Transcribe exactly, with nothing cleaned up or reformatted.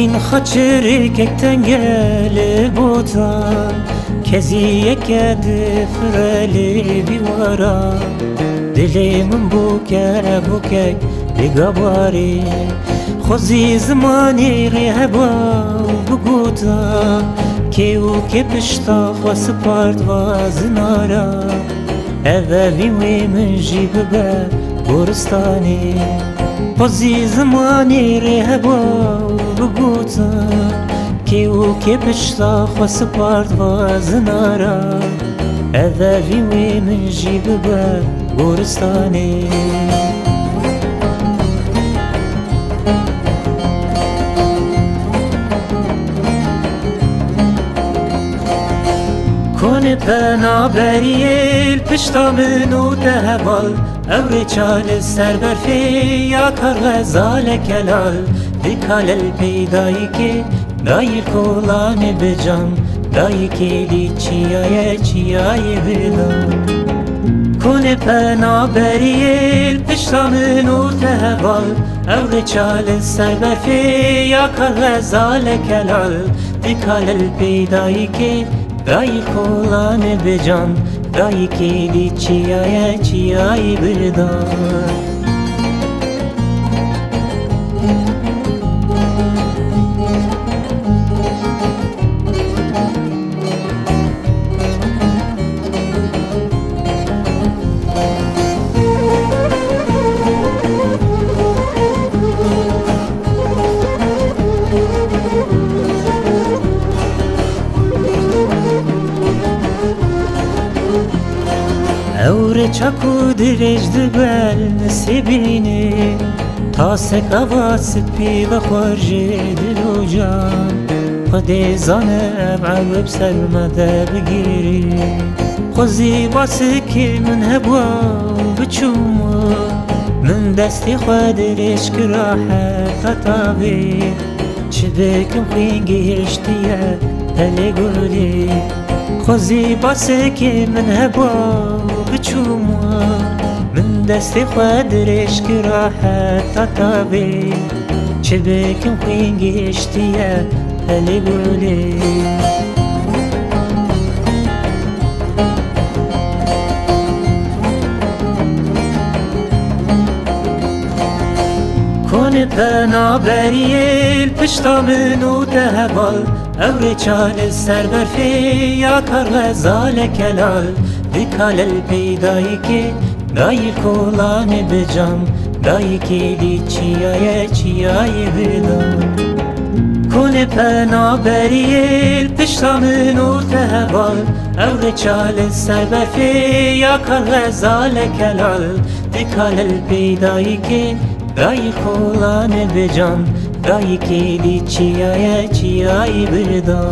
În xaçirêkek tenge li bota, keziyeke difire li vî wara. Dilê min bûke bûkek li gabarê, xwezî zimanê rê heba û bigota, kê û kê pişta xwe spart va zinara. Ev evîn wê min jî bibe goristanê. Xwezî zimanê rê heba û bigota, kê û kê pişta xwe spart va zinara. Ev evîn wê min jî bibe goristanê. Konê penaberiyê li pişta min û te heval, ew rêça li ser berfê ya Karxezaleke lal, dikale li pey dayikê, dayî kolanê bi can, dayikê dî çiyaye çiyayê bida. Konê penaberiyê li pişta min û te heval, ew rêça li ser berfê ya Karxezaleke lal, dikale li pey dayikê, dayî kolanê bi can, dayikê dî çiyaye çiyayê bida. Ew rêça ku dirêj dibe li Nisêbînê, tasek ava spî vexwe ji dil û can. Xwedê zane ev ewê bi ser me de bigirî. Xwezî basikê min hebû biçûm, min destê xwe dirêj kira heta tavê. Çi bikim xwîn gihiştiye pelê gulê. Xwezî basikê min hebû biçûm, min destê xwe dirêj kira heta tavê. Çi bikim xwîn gihiştiye pelê gulê. Konê penaberiyê li pişta min û te heval, ew rêça li ser berfê ya Karxezaleke lal, dikale li pey dayikê, dayî kolanê bi can, dayikê dî çiyaye çiyayê bida. Konê penaberiyê li pişta min û te heval, ew rêça li ser berfê ya Karxezaleke lal, dikale li pey dayikê, dayî kolanê bi can, dayikê dî çiyaye çiyayê bida.